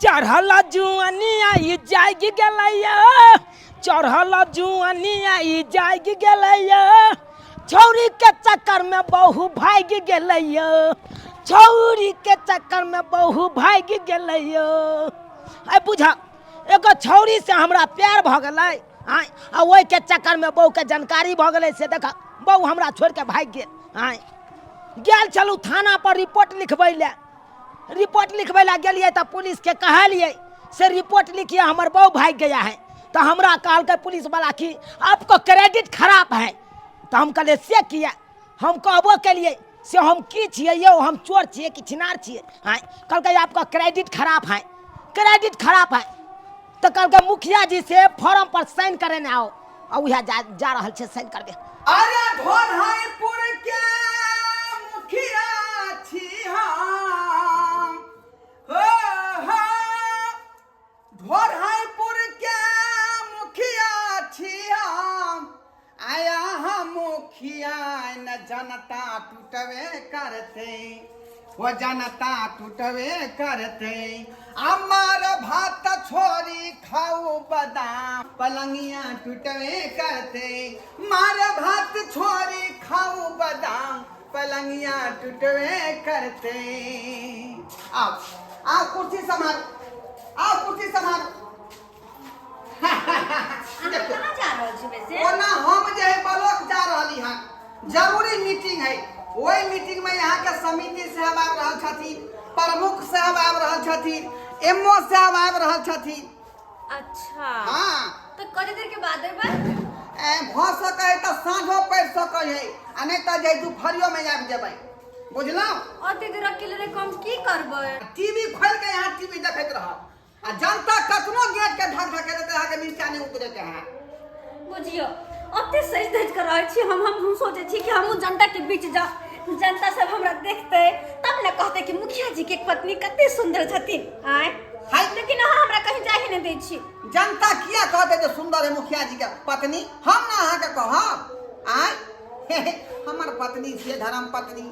चढ़ल जुआनिया ई जागि गेलैया, चढ़ल जुआनिया ई जागि गेलैया, छौरी के चक्कर में बहु भागि गेलैया, छौरी के चक्कर में बहु भागि गेलैया। आइ बुझा, एगो छौरी से हमरा प्यार भऽ गेलै आँय, आ ओहिके चक्कर में बहुके जानकारी भऽ गेलै, से देख बहु हमरा छोड़ि कऽ भागि गेल। आँय, गेल छलहुँ थाना पर रिपोर्ट लिखबै लए, रिपोर्ट लिखबै लए गेलियै तऽ पुलिसके कहलियै से रिपोर्ट लिखिए, हमर बहु भागि गया है। तऽ हमरा कहलकै पुलिसवला कि आपको क्रेडिट खराब है। तऽ हम कहलियै से किया? हम कहबो केलियै से हम की छियै यौ, हम चोर छियै कि छिनार छियै? आँय, कहलकै आपका क्रेडिट खराब है, क्रेडिट खराब है। तऽ कहलकै मुखिया जी से फॉर्म पर साइन करेने आओ, आ उएह जा जा रहल छै साइन करबे। अरे भोरहाईपुर के मुखिया छी हम, हो हो, ढोरहाईपुर के मुखिया छी हम, आया हम मुखिया न जनता टूटबे करते, वो जनता टूटबे करते। अमर भात छोरी खाऊ बादाम, पलंगिया टूटबे करते। मार भात छोरी खाऊ बादाम, पलंगिया टूटबे करते। आओ आओ कुर्सी संभाल, आओ कुर्सी संभाल। अहाँ कहाँ जा रहल छी वैसे? ओना हम जे है ब्लॉक जा रहली हन, जरूरी मीटिंग है। ओहि मीटिंग में यहाँ के समिति साहब आबि रहल छथिन, प्रमुख साहब आबि रहल छथिन, एमओ साहब आबि रहल छथिन। अच्छा। हाँ। तऽ कते देर के बाद एबै? ए, भऽ सकै है तऽ साँझो पड़ि सकै है, आ नहि तऽ जे दुपहरियो में आबि जेबै, बुझलहुँ? ओते देर अकेले रहि कऽ हम की करबै? टीवी खोलि के यहाँ टीवी देखैत रहब, आ जनता कतनो गेट के ढक ढकेते अहाँके नीचा नहि उतरे के है। बुझियो ओते सज धज के रहै छी हम, हम सोचै छी कि हमहूँ जनता के बीच जा, जनता सब हमरा देखते तब ने कहते कि मुखिया जी के पत्नी कते सुंदर छथिन। आँय हाय। लेकिन अहाँ हमरा कहीं जाए ही नहीं दै छी। जनता किया कहते जे सुंदर है मुखिया जी के पत्नी? हम ना अहाँके कहब। आँय हमर पत्नी छियै, धर्म पत्नी,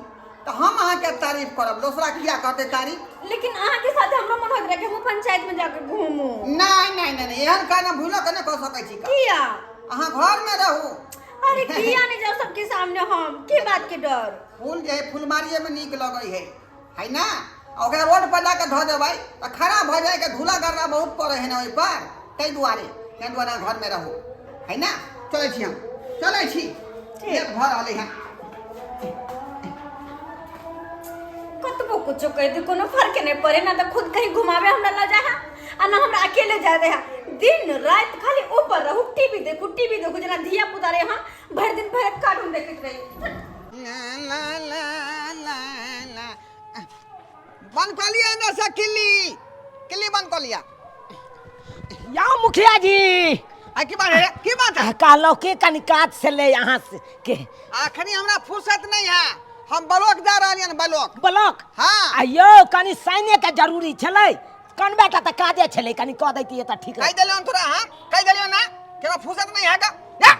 तऽ हम अहाँके तारीफ करब, दोसरा किया कहते तारीफ? लेकिन अहाँके साथ हमरो मन होइत रहे कि हम पंचायत में जाके घूमू। नहीं नहीं नहीं नहीं, एहन कहना भूलो के नहीं कह सकै छी का। किया? अहाँ घर में रहू। अरे किया नहीं जाओ सबके सामने हम, की बात के डर? फूल जे है फुलमारिये में नीक लगै है, है ना? आ ओकरा रोड पर जाके धऽ देबै तऽ खराब भऽ जाय के, धूला गर्रा बहुत पड़े है ना ओहि पर, ताहि दुआरे अहाँ घर में रहू, है ना? चलै छी हम, चलै छी, लेट भऽ रहलै हँ। कतबो कुछो कह दे कोनो फर्क नहीं पड़े ना, तो खुद कहीं घुमावे हमरा ल जाए आ ना हमरा अकेले जाए दे। दिन रात खाली ऊपर रहू, टीवी देखू, टीवी देखू, जेना धिया पुता रहे हम भरि दिन भरि कार्टून देखैत रही। ला ला ला ला ला। बंद कऽ लिअ अंदर से किल्ली, किल्ली बंद कऽ लिअ। या मुखिया जी। आ की बात है, की बात है? कहलहुँ कि कनि काज से ले यहाँ से के। अखनी हमरा फुर्सत नहीं है, हम ब्लॉक जा रहलियन हन, ब्लॉक। ब्लॉक? हाँ। आयो कनि साइने के जरूरी छलै, कनबेटा तऽ काजे छलै, कनि कऽ दैतियै तऽ ठीक कहि रहतै। देलियन तोरा, हाँ कहि देलियन ना कि हमरा फुर्सत नहीं है का। जा।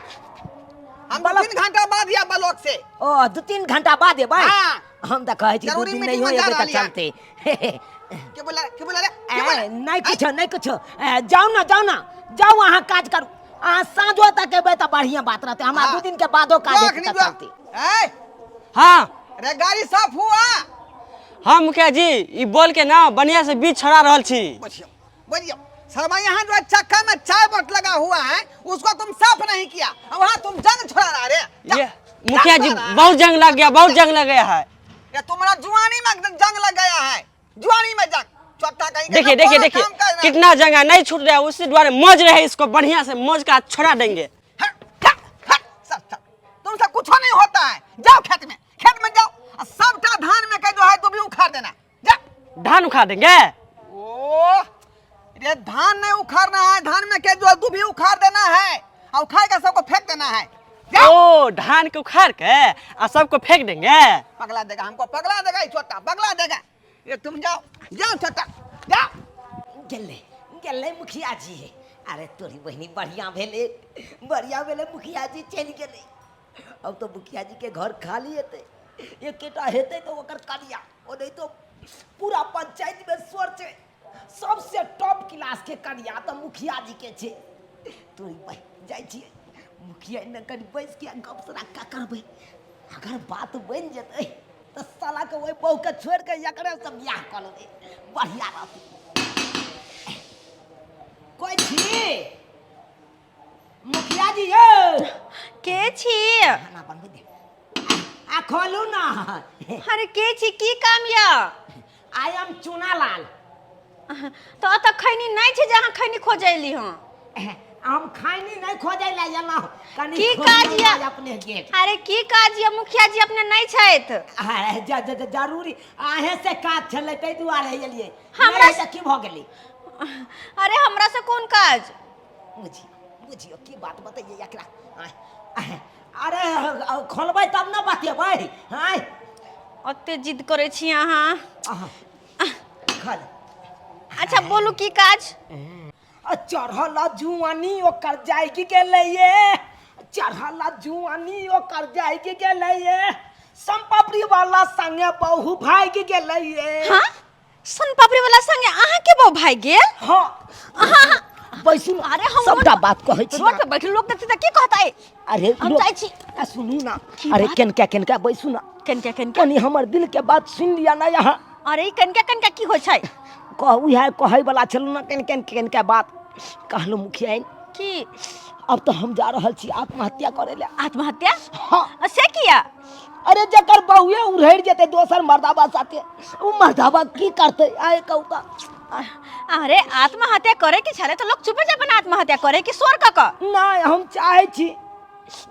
हम ब्लॉक। 2-3 घंटा बाद या ब्लॉक से। ओ 2-3 घंटा बाद एबै? हाँ। हम तऽ कहै छी 2 जरूरी दिन मीटिंग नहियो में जा एबै तऽ रहली हन। चलतै। के बोला, के बोला रे? के बोला? ए, नहीं कुछो, नहीं कुछो। ए, जाउ ना, जाउ ना, जाउ अहाँ काज करू। अहाँ साँझो तक एबै तऽ बढ़िया बात रहतै, हमरा हाँ। 2 दिन के बादो काज जो हेतै अखनी तऽ जो। चलतै। ए, हाँ। रे गाड़ी साफ हुआ? हाँ मुखिया जी, ई बोल के ना बढ़िया से बीच छड़ा रहल छी। बोलियो, बोलियो। शर्मा यहाँ जो चक्का में चाय बोट लगा हुआ है उसको तुम साफ नहीं किया, अब वहाँ तुम जंग छोड़ा रहा रे। ये मुखिया जी जंग छोड़ा रहा है। बहुत जंग लग गया, बहुत जंग लग गया है। ये तुम्हारा जुआनी में जंग लग गया है, जुआनी में जंग। चौथा कहीं के देखिए, ना देखिए, कोनो देखिए, काम करना। कितना जंग है, नहीं छूट रहा है, उसी द्वारे मौज रहे, इसको बढ़िया से मौज का छोड़ा देंगे। हट, हट, हट, सब, सब। तुमसे कुछ नहीं होता है, जाओ खेत में, खेत में जाओ, और सबटा धान में कह दो है तो भी उखाड़ देना, जा। धान उखाड़ देंगे? ओ रे धान नहीं उखाड़ना है, धान में के जो है तू भी उखाड़ देना है, और उखाड़ के सबको फेंक देना है। जाओ। ओ धान के उखाड़ के आ सबको फेंक देंगे? पगला देगा हमको, पगला देगा ये छोटा, पगला देगा ये। तुम जाओ, जाओ छोटा, जाओ। गेलै, गेलै मुखिया जी। अरे तोरी बहिनी बढ़िया भेलै, बढ़िया भेलै, मुखिया जी चलि गेलै। अब तो मुखिया जी के घर खाली हेतै, एकेटा हेतै तऽ ओकर कनिया, ओ नहि तो पूरा पंचायत में स्वर छै। सबसे टॉप क्लास के कनिया तऽ मुखिया जी के छै। तोरी भाई जाइ छियै मुखिया ने, कनि बैस के गप सराक्का करबै। अगर बात बनि जेतै तऽ साला के ओहि बहू के छोड़ि के एकरे से बियाह कऽ लेबै, बढ़िया रहतै। कोइ छी मुखिया जी यौ? के छी? खाना बनबै दे आ खोलू ना। अरे के छी, की काम यऽ? I am Chunalal. तऽ एतऽ खैनी नहि छै जे अहाँ खैनी खोजैली हँ? हम खैनी नहि खोजै लए एलहुँ, कनि की खोलियौ काज यऽ? ना अपने गेट। अरे की काज यऽ मुखिया जी? अपने नहि छथि। अरे जरूरी अहें से काज छलै, ताहि दुआरे एलियै। हमरा नहि तऽ की भऽ गेलै? अरे हमरा से कोन काज? बुझियौ बुझियौ, की बात बतैयै एकरा। आँय, आँय, अरे खोलबै तब ने बतेबै। आँय। ओते जिद करै छी अहाँ? अहाँ खोल। अच्छा बोलू, की काज? आ चढ़ल जुआनी ओकर जागि गेलैये, चढ़ल जुआनी ओकर जागि गेलैये, सम्पापड़ी वाला संगे बहु भागि गेलैये। हाँ, सोन पापड़ी वाला संगे अहाँ के बहु भागि गेल? हाँ, बैसू ने। अरे हम सबटा बात कहै छी। रोड पे बैठल लोग देखतै तऽ की कहतै? अरे हम लोक- जाइ छी। आ सुनू ना। की अरे बात? केनका केनका, बैसू ना। कनका कनका? कनी हमर दिल के बात सुन लिया ना यहाँ। अरे ई कनका कनका की होइ छै? कहू, इएह कहै वाला छलहुँ ना, केन केन केनका बात कहलहुँ मुखिया। की? अब तऽ हम जा रहल छी आत्महत्या करे ले। आत्महत्या? हाँ। आ से किया? अरे जकर बहुए उड़हरि जेतै दोसर मर्दाबा साथे, ओ मर्दाबा की करतै आइ कहू तऽ? अरे आत्महत्या करे के छले तऽ लोग चुपे चाप ना आत्महत्या करे कि शोर क क? नहि, हम चाहै छी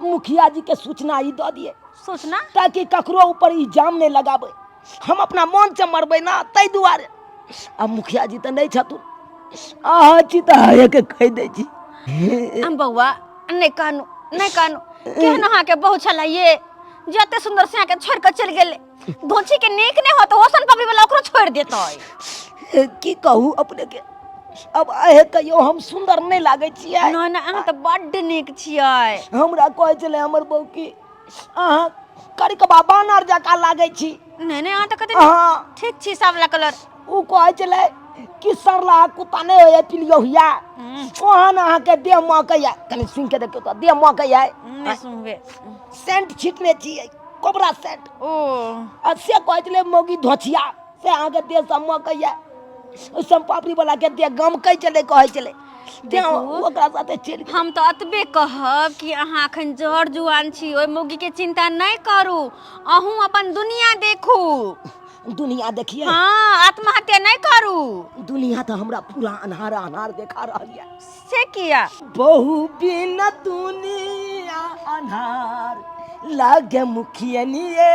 मुखिया जी के सूचना ई दऽ दिए। सूचना? ताकि ककरो ऊपर इल्जाम नहि लगाबै, हम अपना मन से मरबै ना, ताहि दुआरे। आ मुखिया जी तऽ नहि छथुन, अहाँ छी तऽ अहेँके कहि दै छी। हम बौआ, नहि कानू, नहि कानू। केहन अहाँके बहु छलै ये, जते सुंदर से अहाँके छोड़ के चलि गेलै। धोछी के नीक नहि होत ओ सन पबड़ी वाला ओकरो छोड़ देतै। की कहू अपने के, अब अहे कहियो, हम सुंदर नहि लागै छियै? नहि नहि, अहाँ तऽ बड्ड नीक छियै। हमरा कहै छलै हमर बहू की अहाँ करिकबा बानर जकाँ लागै छी। नहि नहि, अहाँ तऽ कते अहाँ ठीक छी, सावला कलर। ओ कहै छलै कि सरला कुत्ता नहि होइए पिलियौहिया, ओहन अहाँके देह महकैया। कनि सुनि के देखियौ तऽ देह महकैया? नहि सुनबे। सेंट छिटने छियै, कोबरा सेंट। ओ। आ से कहै छलै मौगी धोछिया से अहाँके देह सब महकैया। ओहि सोनपापड़ी वाला के देह गमकै छलै, कहै छलै तें देखू। ओकरा साथे चलि गेलै। हम तऽ एतबे कहब कि अहाँ एखन जर जुआन छी, ओहि मौगीके चिंता नहि करू, अहूँ अपन दुनिया देखू। दुनिया देखिए? हाँ, आत्महत्या नहि करू। दुनिया तऽ हमरा पूरा अन्हार अन्हार देखा रहल यऽ। से किया? बहु बिन दुनिया अन्हार लागे मुखियनिए,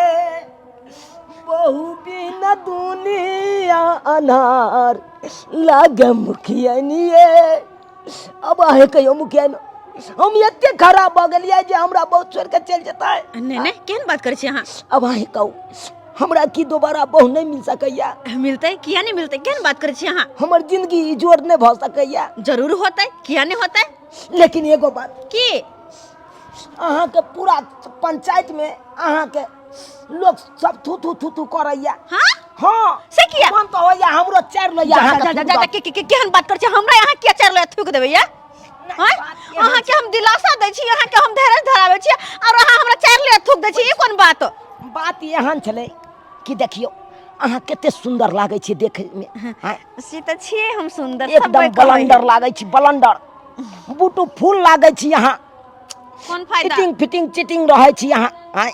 बहु बिन दुनिया अन्हार लागे मुखियनिए। अब अहें कहियो मुखिया, हम एते खराब भऽ गेलियै जे हमरा बहुत छोड़ि कऽ चलि जेतै? नहि नहि, केहन बात करै छी अहाँ? अब अहें कहू, हमरा की दोबारा बहु नहि मिल सकैया? मिलतै, किया नहि मिलतै? केहन बात करै छी अहाँ? हमर जिंदगी ई जोड़ नहि भऽ सकैया? जरूर होतै, किया नहि होतै? लेकिन एगो बात। की? अहाँके पूरा पंचायत में अहाँके लोक सब थू थू थू थू करैया। हाँ? हाँ। से किया? मन तऽ होइया हमरो चारि लैया जा अहाँके जा जा थूक जा दऽ। के के केहन बात करै छी? हमरा अहाँ किया चारि लैया थूक देबै या? नहि, आँय? बात एहन अहाँके हम दिलासा दै छी, अहाँके हम धैर्य धराबै छी और अहाँ हमरा चारि लैया थूक दै छी, ई कोन बात? बात एहन छलै कि देखियौ, अहाँ कते सुन्दर लागै छी देखैमे, आँय? से तऽ छियै हम सुन्दर, एकदम सबे कहै। बलंडर लागै छी, बलंडर ब्यूटीफुल लागै छी अहाँ। कोन फायदा? फिटिंग फिटिंग चिटिंग रहै छी अहाँ, आँय?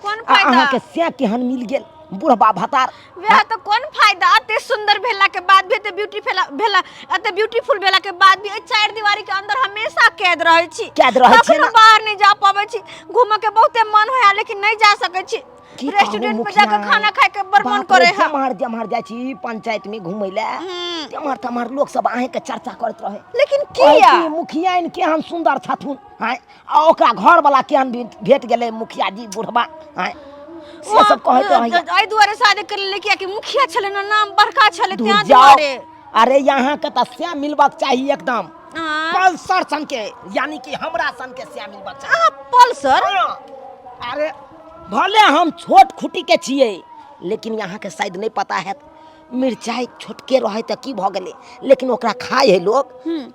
कोन आ फायदा? अहाँके से केहन मिल गेल बुढ़बा भतार? वएह तऽ, कोन फायदा एते सुंदर भेला के बाद भी, एते ब्यूटी भेला, एते ब्यूटीफुल भेला के बाद भी एहि चारि दीवारी के अंदर हमेशा कैद रहै छी। कैद रहै छियै कखनो ने? बाहर नहि जा पाबै छी। घूमऽ के बहुते मन होया, लेकिन नहि जा सकै छी। की कहू रेस्टोरेंट पे मुखिया? जाके खाना खाय के बड़ मन बाप रे, करे है। जम्हार जम्हार जाइ छी पंचायत में घूमै लए, तेम्हर तेम्हर लोक सब अहें के चर्चा करैत रहे। लेकिन कहै किया? कि मुखियाइन केहन सुन्दर छथुन, आँय, आ ओकरा घर वाला केहन भेट गेलै मुखिया जी बुढ़बा, आँय, से सब कहैत रहैया। एहि दुआरे शादी कर लेले किया कि मुखिया छलै ना, नाम बड़का छलै, दूर तें जाओ। दुआरे। अरे यहाँ के तऽ सैह मिलबाक चाही एकदम आँ? पल्सर सन के, यानी कि हमरा सन के सैह मिलबाक चाही। अहाँ पल्सर? हाँ। अरे भले हम छोट खुटी के छियै, लेकिन यहाँ के शायद नहीं पता है, मिरचाइ छोटके रहै तऽ की भऽ गेलै, लेकिन ओकरा खाइ है लोक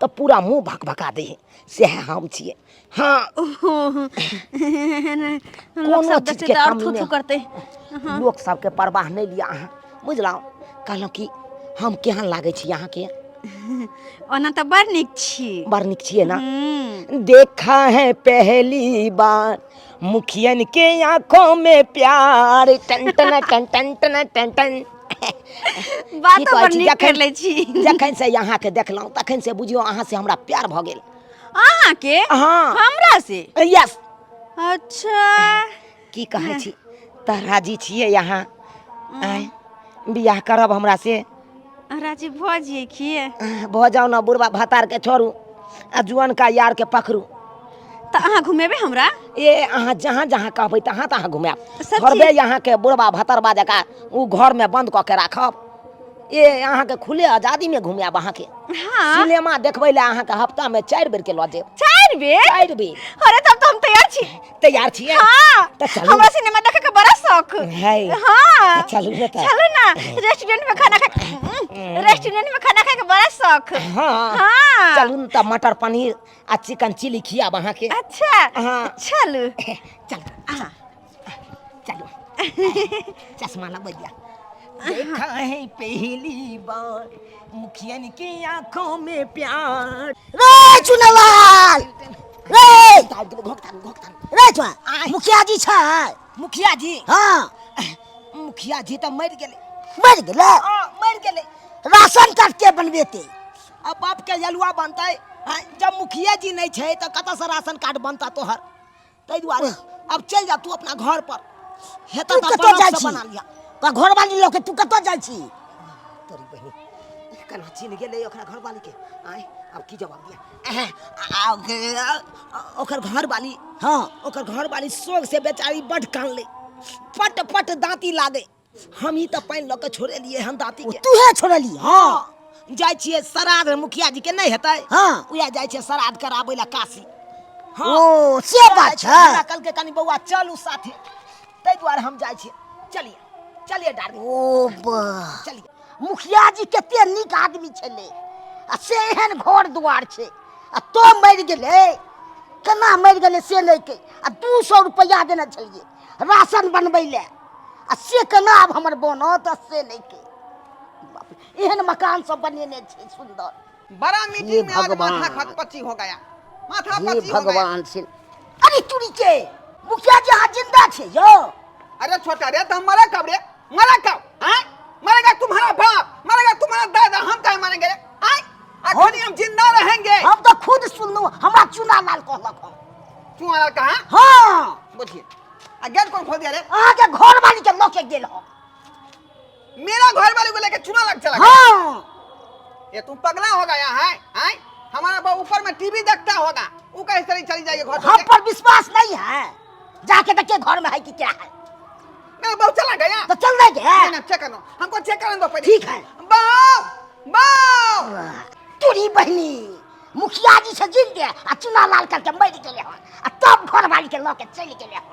तऽ पूरा मुँह भकभका दै है। सएह हम छियै। हाँ, लोक कोनो सब चीजके देखतै तऽ आओर कमी थू नहि। थू करतै। लोक सबके परवाह नहि लिअ अहाँ, बुझलहुँ? कहलहुँ कि हम केहन लागै छी अहाँके? ओना तऽ बड़ नीक छी। बड़ नीक छियै ने? हम्म। देखा है पहली बार मुखियन के आंखों में प्यार, टन टन टन टन टन टन टन। की बातो कहै बड़ छी, नीक जखन कर लै छी। जखन से अहाँके देखलहुँ तखन से बुझियौ अहाँ से हमरा प्यार भऽ गेल। अहाँके? हाँ। हमरा से? यस। अच्छा, की कहै छी, तऽ राजी छियै अहाँ? आँय, बियाह करब हमरा से? राजी भऽ जियै की? भऽ जाउ ने। बुढ़बा भतारके छोड़ू आ जुअनका यारके पकड़ू। तऽ अहाँ घुमेबै हमरा? ए, अहाँ जहाँ जहाँ कहबै तहाँ तहाँ घुमायब। सच्ची? थोड़बे अहाँके बुढ़बा भतरबा जकाँ ओ घरमे बन्द कऽ के राखब? ए, अहाँके खुले आजादीमे घुमायब अहाँके। हाँ। सिनेमा देखबै लए अहाँके हफ्तामे 4 बेर के लऽ जायब। 4 बेर? 4 बेर। अरे, तब तो हम तैयार छी। तैयार छियै? हाँ। तऽ चलू। हमरा सिनेमा देखे के बड़ा शौक है। हाँ। तऽ चलू ने तऽ। चलू ना, रेस्टोरेंट में खाना खा, रेस्टोरेंट में खाना खाए के बड़ा शौक। हाँ। हाँ। चलू ने तऽ, मटर पनीर आ चिकन चिली खियाब अहाँके। अच्छा। हाँ। चलू। चल चलू, चश्मा लगबैया। देखा है पहली बार मुखियन की आंखों में प्यार। रे चुनलाल रे, घोकतान घोकतान। रे चुआ, मुखिया जी छै? मुखिया जी? हाँ। मुखिया जी तऽ मरि गेलै। मरि गेलै? हाँ, मरि गेलै। राशन कार्ड के बनबेतै? अब बाप के जलुआ बनतै। आँय, जब मुखिया जी नहि छै तऽ कतऽसँ राशन कार्ड बनता तोहर? ताहि दुआरे अब चलि जा तू अपना घर पर। हेतऽ तू तऽ कतऽ ब्लॉक जाइ से छी? बना लिअ। तोरा घरवाली लऽ के तू कतऽ जाइ छी? तोरी बहिनी, केना चिन्ह गेलै ओकरा घरवाली के? आँय, आब की जवाब दिया? ओकर घरवाली, हाँ, ओकर घरवाली शोक से बेचारी बड कानलै, पट पट दाँती लागै। हम ही तऽ पानि लऽ के छोड़ेलियै हन दाँती के। तूहे छोड़ली? हाँ, जाइ छियै श्राद्ध, मुखिया जी के नहि हेतै? हाँ। उएह जाइ छियै श्राद्ध कराबै लए काशी। हाँ। ओ, से बात छै। हमरा कहलकै कनि बौआ चलू साथे, ताहि दुआरे हम जाइ छियै। चलिए चलिए डार्लिंग। ओ बा, चलिए। मुखिया जी कते नीक आदमी छलै आ से एहन घर दुआर छै आ तो मरि गेलै। केना मरि गेलै से नहि के आ 200 रुपैआ देने छलियै राशन बनबै लए आ से केना आब हमर बनत आ से नहि के। बाप रे, एहन मकान सब बनेने छै सुन्दर। बड़ा मीटिंग में आज भगवान। माथा खटपच्ची हो गया, माथा हे पच्ची हो गया। भगवान से, अरे चुरी के मुखिया जी अहाँ जिंदा छै यौ? अरे छोटा रे, तो हम मरे कब रे? मरे कब? आय मरेगा तुम्हारा बाप, मरेगा तुम्हारा दादा, हम काहे मरेंगे रे? आय अखनी हम जिंदा रहेंगे। हम तऽ खुद सुनलहुँ, हमरा चुना लाल कहलक हन। चुना लाल कहा? हाँ। बोलिए, आ गेट कौन खोल दिया रे? अहाँके घर वाली के लऽ के गेल हन। मेरा घर वाले को लेके चुना लग चला गया? हाँ। ये तुम पगला हो गया है? आय हमारा बहू ऊपर में टीवी देखता होगा, वो कैसे चली चली जाएगी घर हम छोड़ के? पर विश्वास नहीं है, जाके देखिए घर में है कि क्या है। मेरा बहू चला गया तो चल रहे नहीं, गए। नहीं, चेक करना, हमको चेक करने दो पहले। ठीक है। बाप बाप, तोरी बहनी, मुखिया जी से जीत गए आ चुना लाल करके मरि गेले हन आ तब घर वाली के लऽ के चलि गेले हन।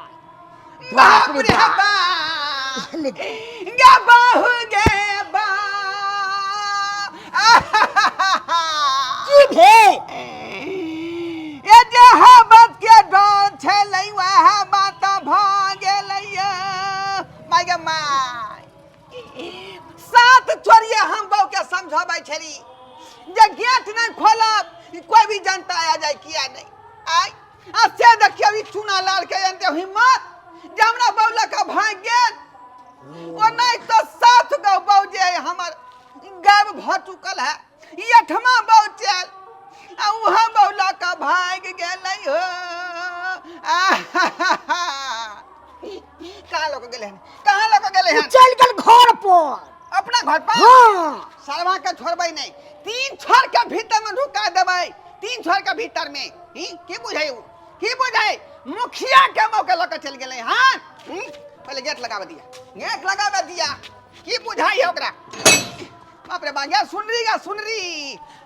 बाप रे बाप, गे बहू गे बाप। की भेल? ये जे बात के डर छलै वएह बात भऽ गेलैया। माय गे my, 7 चोरिये हम बहू के समझाबै छली जे गेट नहीं खोलब, कोई भी जनता आ जाए, किया नहीं आय। आ से देखियौ, ई चूना लाल के एते हिम्मत जे हमरा बहू लऽ कऽ भागि गेल। ओ नहीं तो 7 गो बहू जे हमर गायब भऽ चुकल है, ई 8वां बहू चल आ उहाँ बहू लऽ कऽ भागि गेलै हो। आहाहाहा। कहाँ लऽ कऽ गेलै हन? कहाँ लऽ कऽ गेलै ओ हन? चलि गेल घर पर। अपना घर पर? हाँ। सरवा के छोड़बै नहीं, 3 छोर के भीतर में ढुका देबै, 3 छोर के भीतर में ही। की बुझै उ? की बुझै? मुखिया के मौके लऽ कऽ चलि गेलै। हाँ, पहले गेट लगाबे दिया, गेट लगाबे दिया। की बुझाई है ओकरा? बाप रे बा, गे सुनरी, गे सुनरी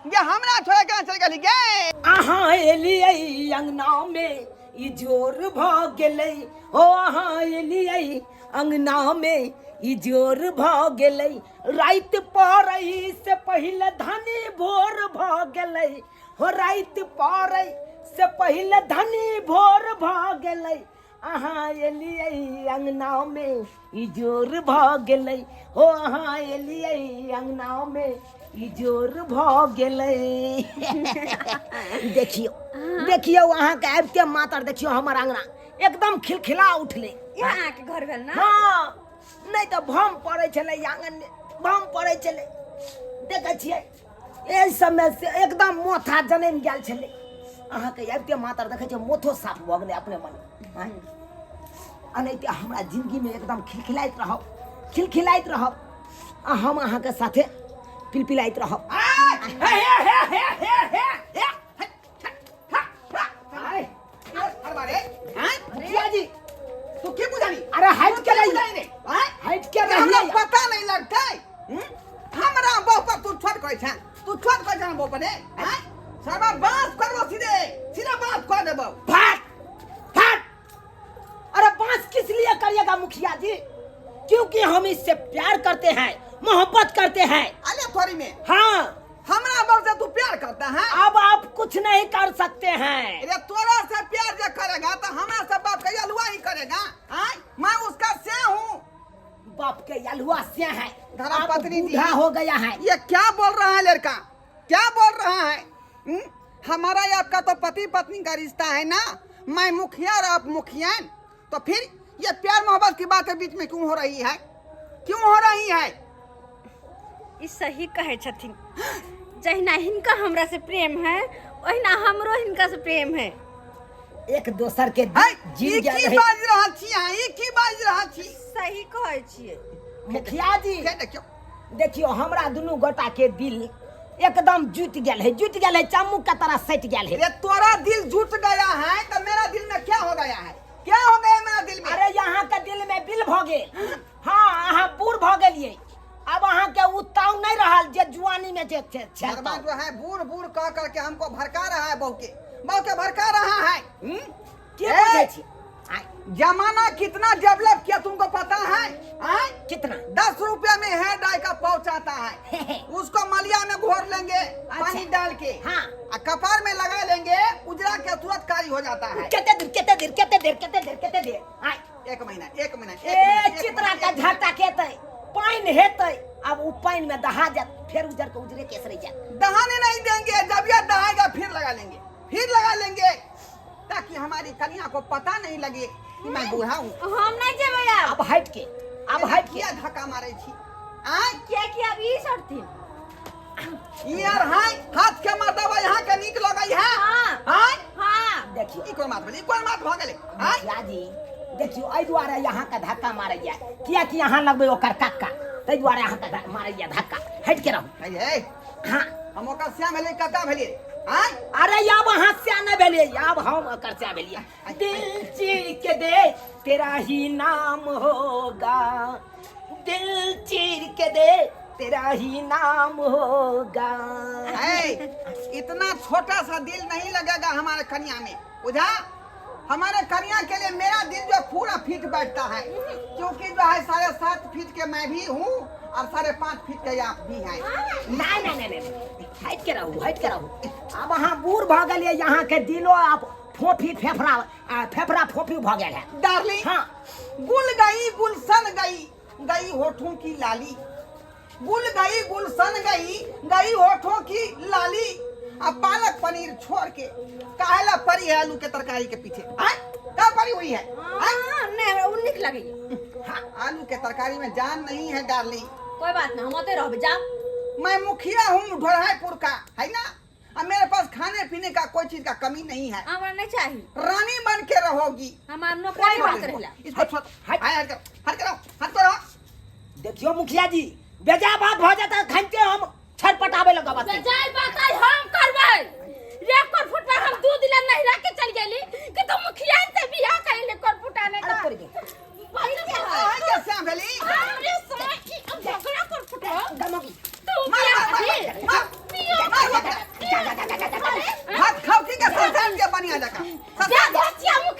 गे, हमरा छोड़ के चलि गेली गे। अहाँ एलियै अंगना में इजोर भऽ गेलै। हो अहाँ एलियै अङ्गनामे इजोर भऽ गेलै। राति पड़ै से पहिले धनी भोर भऽ गेलै। हो राति पड़ै से पहिले धनी भोर भऽ गेलै। अहाँ एलियै अङ्गनामे इजोर भऽ गेलै। हो अहाँ एलियै अङ्गनामे इजोर भऽ गेलै। देखियौ देखियौ, अहाँके आबिते मातर देखियौ हमर अङ्गना एकदम खिलखिला उठलै। इएह अहाँके घर भेल ने? हँ, नहि तऽ भम पड़ै छलै आङ्गनमे, भम पड़ै छलै। देखै छियै एहि समय से एकदम मोथा जनमि गेल छलै। अहाँके आबिते मातर देखै छियै मोथो साफ भऽ गेलै अपने मन। एनाहिते हमरा जिन्दगीमे एकदम खिलखिलाइत रहब, खिलखिलाइत रहब, आ हम अहाँके साथे पिलपिलाइत रहब। हे हे हे हे हे हे हे मुखिया जी, तू की बुझानी? अरे हट के रही, बुझानी रे आय, हट के हमरा रही। पता नहीं लगतै? हमरा बहू पर तू छोट कहै छें, तू छोट कहै छें बहू पर रे? आय सरबा बात करबो, सीधे सीधे बात कह देबो। फट फट। अरे बांस किस लिए करिएगा मुखिया जी? क्योंकि हम इससे प्यार करते हैं, मोहब्बत करते हैं। अरे थोड़ी में। हाँ, हमरा बहू से तू प्यार करता है? अब आप कुछ नहीं कर सकते हैं। अरे तोरा से प्यार जो करेगा तो हमरा से बाप के अलुआ ही करेगा। आय मैं उसका से हूँ। बाप के अलुआ से है। धर्म आप पत्नी जी। बूढ़ा हो गया है। ये क्या बोल रहा है लड़का, क्या बोल रहा है? हमारा ये आपका तो पति पत्नी का रिश्ता है ना, मैं मुखिया और आप मुखियान, तो फिर ये प्यार मोहब्बत की बातें बीच में क्यों हो रही है, क्यों हो रही है? ई सही कहै छथिन, जहिना हिनका हमरा से प्रेम है ओहिना हमरो हिनका से प्रेम है। एक दोसर के है, जीत ई गेल की रहे। बाजि रहल छी अहाँ, ई की बाजि रहल छी? सही कहै छियै मुखिया जी। हे देखियौ, देखियौ हमरा दुनू गोटा के दिल एकदम जुट गेल है, जुट गेल है, चम्मू के तरह सटि गेल है। अरे तोरा दिल जुट गया है तो मेरा दिल में क्या हो गया है, क्या हो गया मेरा दिल में? अरे यहाँ के दिल में बिल भ गेल। हाँ, अहाँ बूढ़ भ गेलियै, अब अहाँ के उताव नहीं रहल जे जुआनी में जे छल। शर्मा जो है बूढ़ बूढ़ कह करके हमको भड़का रहा है, बहू के बहू के भड़का रहा है। के ए! बुझै छी? आय, जमाना कितना डेवलप किया तुमको पता है? आय? कितना? 10 रुपया में हेयर डाई का पाउच आता है, उसको मलिया में घोर लेंगे पानी डाल के, हाँ। आ कपार में लगा लेंगे, उजरा के तुरंत कारी हो जाता है। कते देर, कते देर, कते देर, कते देर, कते देर? आय। एक महीना, एक महीना, एक ए महीना, एक चित्रा महीना, का एक महीना। झाटा खेतै, पानि हेतै, अब उ पानि में दहा जात, फेर उजर के उजरे केस रहि जात। दहाने नहीं देंगे, जब यह दहाएगा फिर लगा लेंगे, फिर लगा लेंगे, ताकि हमारी कन्या को पता नहीं लगे कि मैं बूढ़ा हूँ। हम नहीं जेबै आब। अब हट के, अब हट के। किया धक्का मारे छी? आय? किया कि अब ई सड़थिन। यार हाय हाथ के मर्दबा यहाँ के नीक लगै है। हाँ। आय? हाँ। देखियो। ई कोन बात भेलै, ई कोन बात भऽ गेलै? आय? मुखिया जी देखियो, एहि दुआरे यहाँ के धक्का मारैया, कियाकि यहाँ लगबै ओकर कक्का, ताहि दुआरे यहाँ के मारैया धक्का। हटि के रहू। हे, हे। हाँ। हम ओकर श्याम भेलियै, कक्का भेलियै। आय? अरे आब अहाँ श्याम नहि भेलियै, आब हम ओकर श्याम भेलियै। दिल चीर के दे तेरा ही नाम होगा, दिल चीर के दे तेरा ही नाम होगा। ए, इतना छोटा सा दिल नहीं लगेगा हमारे कन्या में, बुझा? हमारे कन्या के लिए मेरा दिल जो पूरा फिट बैठता है, क्योंकि जो है 7.5 फीट के मैं भी हूँ और 5.5 फीट के आप भी हैं। नहीं नहीं नहीं नहीं, हट के रहू, हट के रहू। अब अहाँ बूढ़ भऽ गेलियै, यहाँ के दिलो आप फोफी फेफड़ा, फेफड़ा फोफी भऽ गेल है। डार्लिंग। हाँ। गुल गई गुलशन गई, गई होठों की लाली, गुल गई गुलशन गई, गई होठों की लाली, अब पालक पनीर छोड़ के काहेला पड़ी है आलू के तरकारी के पीछे? आय का पड़ी हुई है? आय? हाँ, नहीं, हमरा उ नीक लगैया। हाँ, आलू के तरकारी में जान नहीं है डार्लिंग। कोई बात नहीं, हम ओतै रहबै, जाओ। मैं मुखिया हूँ ढोरहापुर का, है ना? अब मेरे पास खाने पीने का कोई चीज का कमी नहीं है। हमरा नहीं चाहिए। रानी बन के रहोगी। हमार नौकरी छोड़ बात इसको, रहेला। इसको छोड़। हट। हाय, हट करो, हट करो, हट करो। देखियो मुखिया जी, बेजा बात भ जाता खनते हम छटपटाबे लगब। बेजाय बात आई हम करबै। रे कर फुटवा हम दूध ले नहिरा के चल गेली कि तू मुखिया से बियाह कइले कर फुटाने का। अरे तोरी के। बहिन के है। आय के श्याम भेली। हमरे साथी अब झगड़ा कर फुटवा। दमकी। तू मार, बियाह मार, करी। मार, मार। बियाह मार, करी। मार। हाथ खाओ की के ससान के बनिया जका। जा जा छिया मुखिया।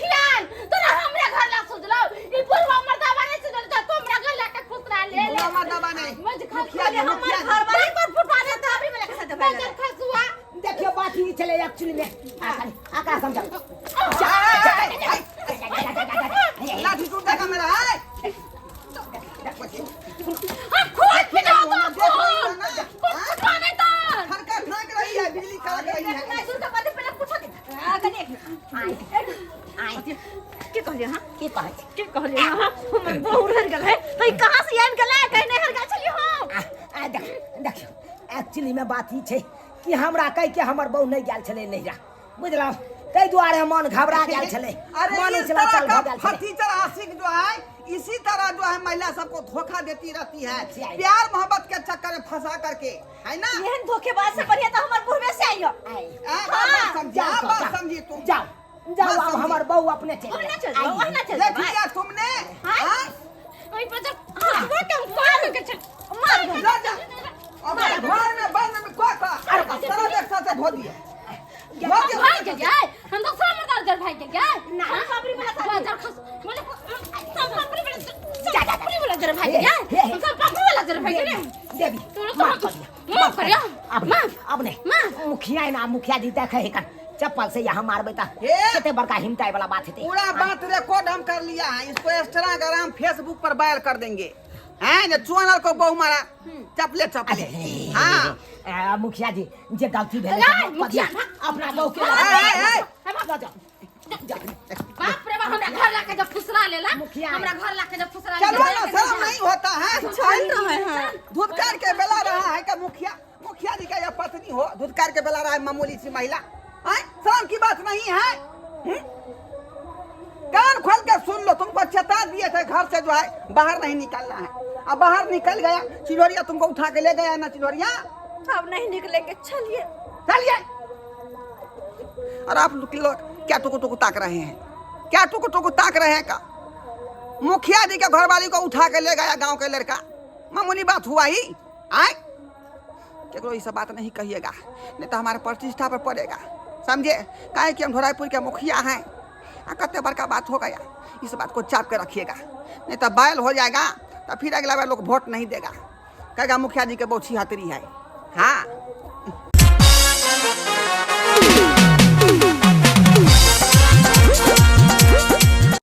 कहलिए हमर घर वाला पर फुटवा दे त अभी वाला के साथे भाग गेलै। खसुआ देखियो बात ई छलै एक्चुअली में आकरा समझाउ। लाठी टूट जाएगा मेरा है। हम खून पिला दो खून फुटवा नहीं तो खड़का खड़क रही है, बिजली कड़क रही है। नहीं दुर्गा बात पहले पूछो दे आ कनी एक आय। के कहलिए हां? की कहै छी? के कहलिए हां, हमर बहू रह गेल है त ई कहां से आबि गेलै? कहीं नहीं हर गेल छलियै हम। आ देख देखियो एक्चुअली में बात ई छै कि हमरा कहि के हमर बहू नहि गेल छलै नैहरा, बुझलहुँ? ताहि दुआरे मन घबरा गेल छलै। अरे मन इस उछला तरह चल का भऽ गेल छलै। फटीचर आशिक जो है, इसी तरह जो है महिला सबको धोखा देती रहती है, जी। प्यार मोहब्बत के चक्कर में फंसा करके, है ना? एहन धोखेबाज से बढ़िया त हमर बुढ़वे से आइयो। आय। आ, बात समझी, जाओ, आ, बात जाओ। समझी तुम। जाओ जाओ। बात आब समझी। हमर बहू अपने चलि ओहिना गेल। चल जाओ, ओहिना चल देख जाओ। लिया तुमने? हाँ? हाँ? ओइ पर जब खसुआ के हम मार के छे मार दो। जा जा, अब घर में बंद में को का सारा एक साथ धो दिए, धो दिए। भाग के जाए हम तो सब मदार जर भाग के जाए ना, हम पापड़ी वाला साथी। बाजार खस बोले सब पापड़ी वाला, सब पापड़ी वाला जर भाग के जाए, हम सब पापड़ी वाला जर भाग के देवी देवी तोरा तो माफ कर दिया। माफ करियो। अब माफ। अब नहीं। माफ। मुखिया है ना, मुखिया जी देखे है कन चप्पल से यहाँ मारबे त हे। कते बड़का हिमताई वाला बात हेतै। पूरा बात रिकॉर्ड हम कर लिया है, इसको इंस्टाग्राम फेसबुक पर वायरल कर देंगे, हैं जे चुअनल को बहु मारा चपले चपले। अरे हाँ। मुखिया जी जे गलती भेलै ए, से माफ कर मुखिया, दिया। अपना बहू के ए, ए, ए। लऽ जाउ जाउ। बाप रे बाप, हमरा घर लाके जब फुसरा लेला। मुखिया। हमरा घर लाके जब फुसरा चलो लेला। ना, शर्म नहीं होता है? चल रहे हैं। धुतकार के बेला रहा है का मुखिया, मुखिया जी का यह पत्नी हो, धुतकार के बेला रहा है मामूली सी महिला हैं? शर्म की बात नहीं है, हम्म? कान खोल के सुन लो, तुमको चेता दिए थे घर से जो है बाहर नहीं निकलना है, अब बाहर निकल गया चिल्होरिया तुमको उठा के ले गया ना चिल्होरिया। अब नहीं निकलेंगे, चलिए। चलिए। और आप लोग क्या टुकु टुकु ताक रहे हैं, क्या टुकु टुकु ताक रहे हैं का? मुखिया जी के घरवाली को उठा के ले गया गांव के लड़का, मामूली बात हुआ ही? आए केकरो ये सब बात नहीं कहिएगा, नहीं तो हमारे प्रतिष्ठा पर पड़ेगा, समझे? काहे कि हम ढोराईपुर के मुखिया हैं, आ कते बड़का बात हो गया। इस बात को चाप के रखिएगा, नहीं तो बैल हो जाएगा तो फिर अगला बार लोग वोट नहीं देगा, कहेगा मुखिया जी के बहुत छिहत्तरी है। हाँ।